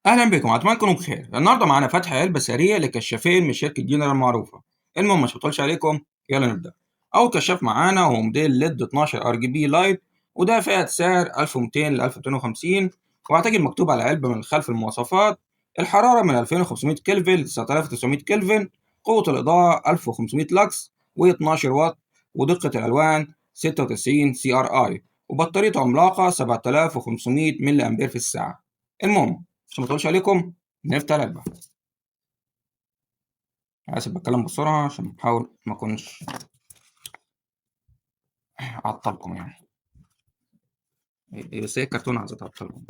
أهلا بكم، أتمنى تكونوا بخير. النهارده معانا فتح علبة سريع لكشافين من شركة جنرال المعروفة. المهم مش هطولش عليكم، يلا نبدأ. أول كشاف معانا هو موديل LED 12 RGB light، وده فئة سعر 1200 ل 1250، وأعتقد مكتوب على العلبة من خلف المواصفات الحرارة من 2500 كلفن ل 9900 كلفن، قوة الإضاءة 1500 لكس و12 واط، ودقة الألوان 96 CRI، وبطاريته عملاقة 7500 ملي أمبير في الساعة. المهم عشان ما اطولش عليكم نفتح العلبة. آسف بتكلم بسرعة عشان بحاول ما أكونش أعطلكم يعني. إيه، بس هي الكرتونة عايزة تعطلكم.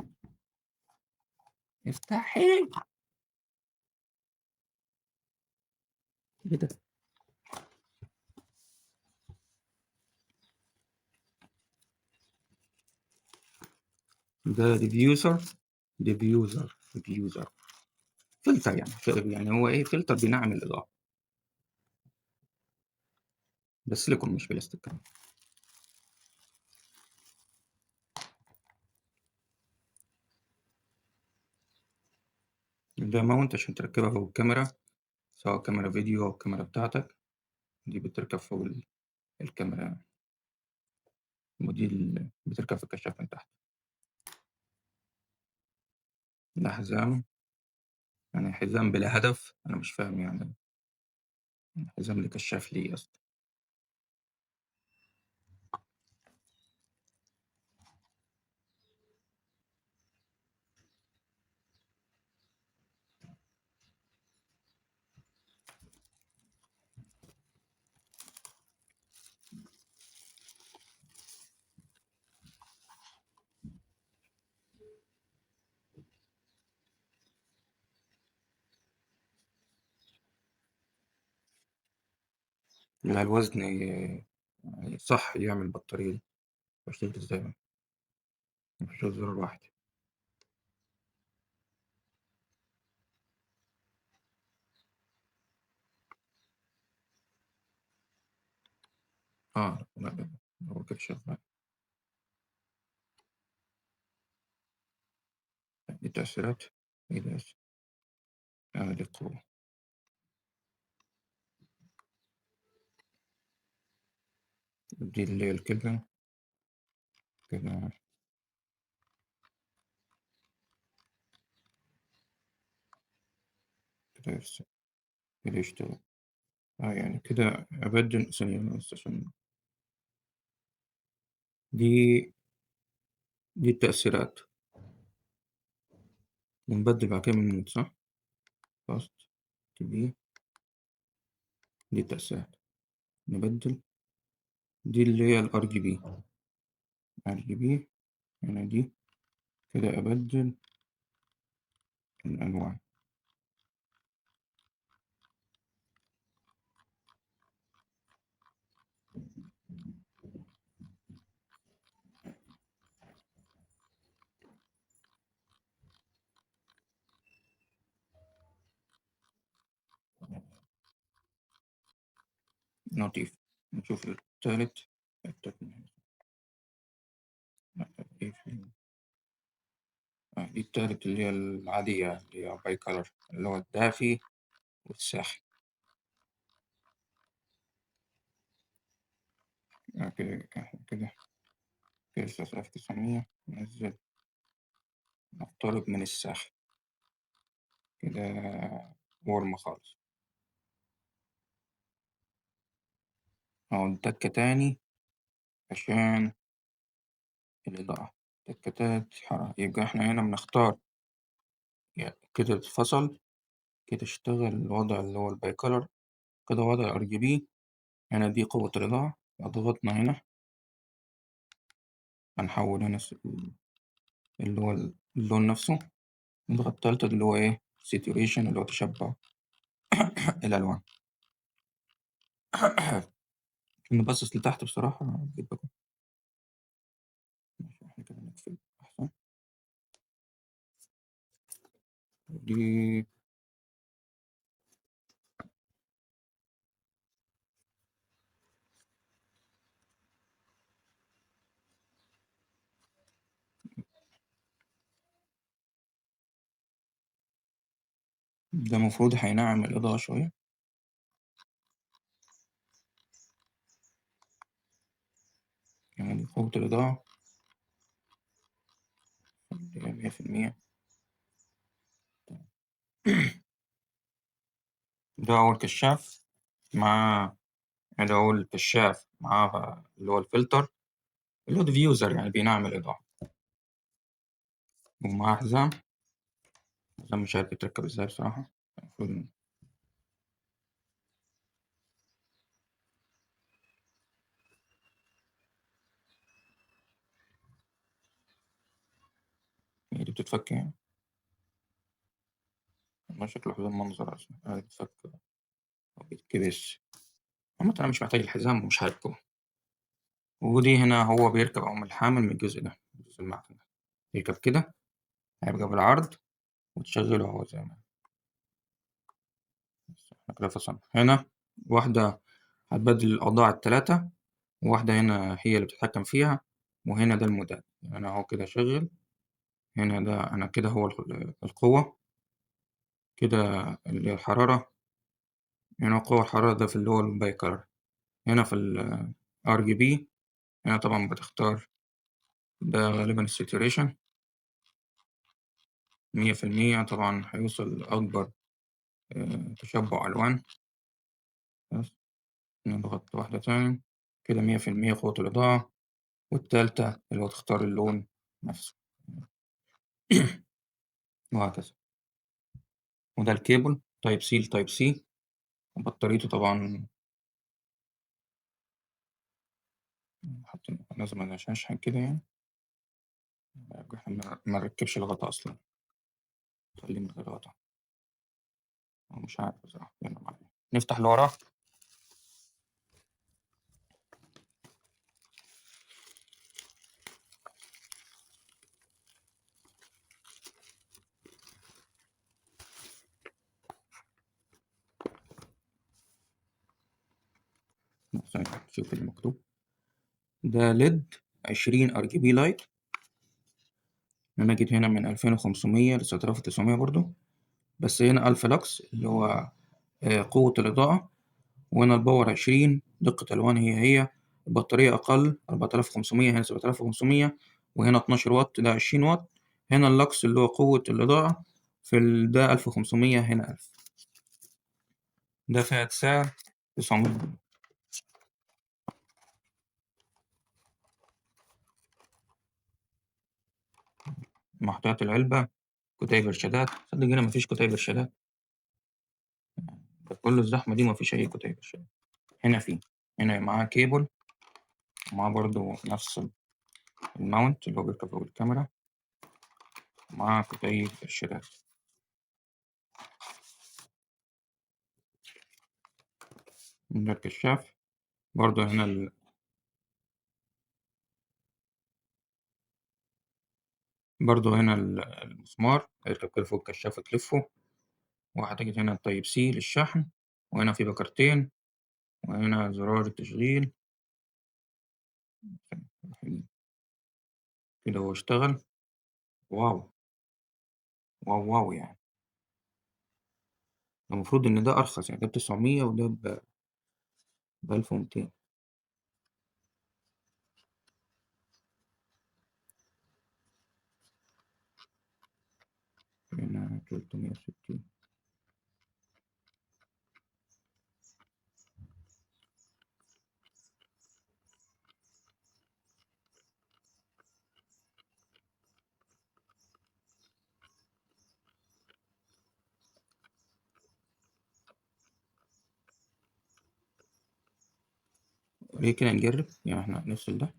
افتحي. ايه ده؟ ده diffuser، diffuser، diffuser فلتر يعني، يعني هو ايه فلتر بينعم الإضاءة، بس سيليكون مش بلاستيك. ده mount عشان تركبها فوق الكاميرا، سواء كاميرا فيديو أو الكاميرا بتاعتك، دي بتركب فوق الكاميرا، ودي بتركب في الكشاف من تحت. ده حزام، يعني حزام بلا هدف، أنا مش فاهم يعني حزام لكشاف ليه أصلا. لا الوزن يعني صح يعمل بطارية دي. بشتغل ازاي؟ مش زرار واحد. لا، لا، هو كده شغال. دي تأثيرات. ايه ده؟ دي قوة. دي اللي هي الكلفن كده. كده كده يشتغل. يعني كده أبدل ثانية بس عشان دي التأثيرات. ونبدل بعد كده من mode، صح؟ fast تبي دي التأثيرات، نبدل دي اللي هي ال RGB. RGB هنا دي كده أبدل الألوان. لطيف. نشوف التالت. التالت. دي التالت اللي هي العادية، اللي هي bi color، اللي هو الدافي والساخن. كده، كده، كده 9900. ننزل نقترب من الساخن كده، ورم خالص. أهو تكة تاني عشان الإضاءة، تكة تالت حرارة. يبقى إحنا هنا بنختار يعني كده اتفصل، كده اشتغل الوضع اللي هو ال bi color، كده وضع RGB. هنا دي قوة الإضاءة، ضغطنا هنا هنحول هنا اللي هو اللون نفسه. نضغط التالتة اللي هو إيه؟ saturation، اللي هو تشبع الألوان. نبصص لتحت بصراحة بيبقى ماشي. إحنا كده نقفل أحسن. دي ده المفروض هينعم الإضاءة شوية. يعني قوة الإضاءة 100%. ده أول كشاف مع ده أول كشاف مع اللي هو الفلتر اللي هو diffuser، يعني بينعم الإضاءة، ومعاه حزام. حزام مش عارف يتركب إزاي بصراحة، المفروض هي دي بتتفك يعني، ما شكله حزام منظر أصلا، هذا بتتفك أو بيتكبس. عامة أنا مش محتاج الحزام ومش هركبه. ودي هنا هو بيركب أو الحامل من الجزء ده، الجزء المعفن ده يركب كده، هيبقى بالعرض وتشغله هو زي ما بس احنا كده فصلنا. هنا واحدة هتبدل الأوضاع التلاتة، وواحدة هنا هي اللي بتتحكم فيها، وهنا ده الموديل. يعني أنا أهو كده شغل، هنا ده أنا كده هو القوة، كده اللي هي الحرارة، هنا قوة الحرارة ده في اللي هو ال bi color، هنا في ال RGB. هنا طبعا بتختار ده غالبا ال saturation 100%، طبعا هيوصل لأكبر، تشبع ألوان. بس نضغط واحدة تاني كده 100% قوة الإضاءة، والتالتة اللي هو تختار اللون نفسه وهكذا. وده ال cable type C ل type C، وبطاريته طبعا حاطين لازم عشان اشحن كده يعني، احنا ما نركبش الغطا اصلا، خليه من غير غطا، مش عارف بصراحه. يلا معانا نفتح اللي وراه. شوف المكتوب ده LED 20 RGB light. انا جيت هنا من 2500 ل 9900 برضو، بس هنا 1000 لكس اللي هو، قوة الإضاءة، وهنا ال power 20، دقة ألوان هي هي، البطارية أقل 4500، هنا 7500، وهنا 12 واط، ده 20 واط. هنا اللكس اللي هو قوة الإضاءة في ده 1500، هنا 1000. ده فئة سعر 900. محتويات العلبة كتيب إرشادات. صدق هنا مفيش كتيب إرشادات، ده كل الزحمة دي مفيش أي كتيب إرشادات. هنا فيه، هنا معاه كيبل، ومعاه برضو نفس ال mount اللي هو بيركب فوق الكاميرا، ومعاه كتيب إرشادات. ده الكشاف برضو هنا برضو هنا المسمار هيركب كده فوق الكشاف تلفه، وهتجد هنا ال type C للشحن، وهنا في بكرتين، وهنا زرار التشغيل كده هو اشتغل. wow wow wow، المفروض إن ده أرخص، ده بتسعمية وده بألف ومتين. هنا 360. ليه كده نجرب؟ احنا نفصل ده.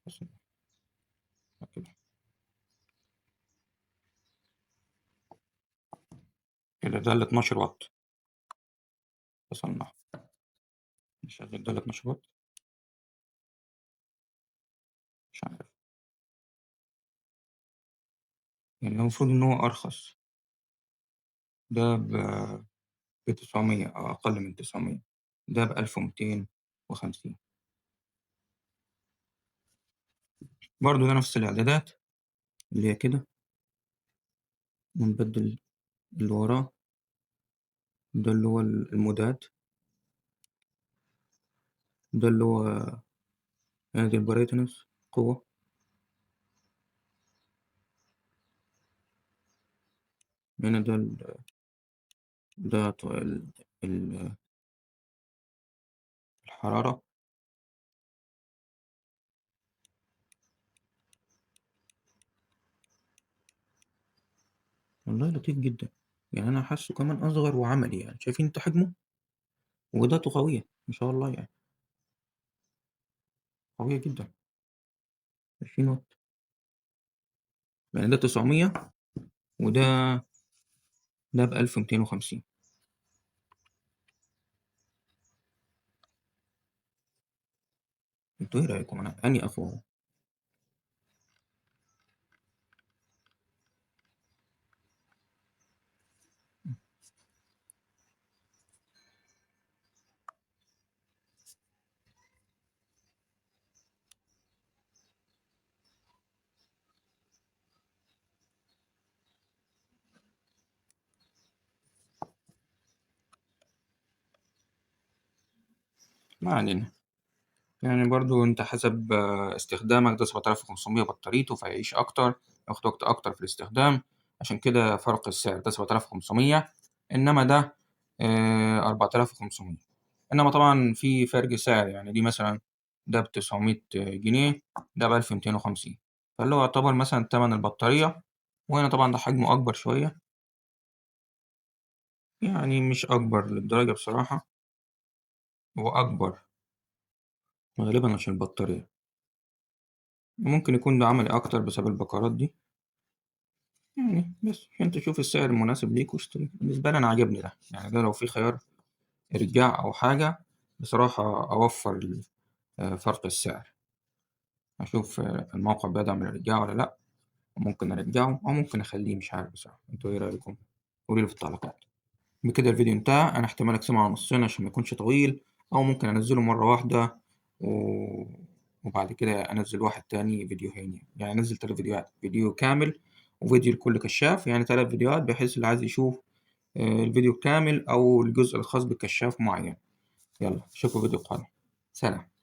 بس كده. كده ده ال 12 واط فصلناه. نشغل ده ال 12 واط، مش عارف المفروض إن هو أرخص، ده بتسعمية أو أقل من 900، ده ب1250. برضو ده نفس الإعدادات اللي هي كده، ونبدل اللي وراه ده اللي هو المودات، ده اللي هو ادي ال brightness قوة. هنا ده ده الحرارة. والله لطيف جدا، يعني أنا حاسه كمان أصغر وعملي، يعني شايفين انتوا حجمه؟ وإضاءته قوية ما شاء الله، يعني قوية جدا. 20 واط، يعني ده 900 وده ب1250. انتوا ايه رأيكم؟ أنا أني أقوى؟ ما علينا، يعني برضو انت حسب استخدامك. ده 7500 بطاريته فيعيش اكتر، ياخد وقت اكتر في الاستخدام، عشان كده فرق السعر. ده 7500، انما ده 4500. انما طبعا في فرق سعر، يعني دي مثلا ده بتسعمية جنيه، ده بألف ومتين وخمسين، فاللي هو يعتبر مثلا تمن البطارية. وهنا طبعا ده حجمه أكبر شوية، يعني مش أكبر للدرجة بصراحة، هو أكبر غالبا عشان البطارية. ممكن يكون ده عملي أكتر بسبب البكرات دي يعني، بس عشان تشوف السعر المناسب ليك واشتري. بالنسبة لي أنا عاجبني ده، يعني ده لو في خيار إرجاع أو حاجة بصراحة أوفر فرق السعر. أشوف الموقع بيدعم الإرجاع ولا لأ، ممكن أرجعه أو ممكن أخليه، مش عارف بصراحة. أنتوا إيه رأيكم؟ قولوا لي في التعليقات. بكده الفيديو انتهى. أنا احتمال أقسمه على نصين عشان ما يكونش طويل، أو ممكن أنزله مرة واحدة وبعد كده أنزل واحد تاني فيديوهين، يعني أنزل 3 فيديوهات، فيديو كامل وفيديو لكل كشاف، يعني 3 فيديوهات، بحيث اللي عايز يشوف الفيديو الكامل أو الجزء الخاص بكشاف معين. يلا أشوفكم فيديو قادم، سلام.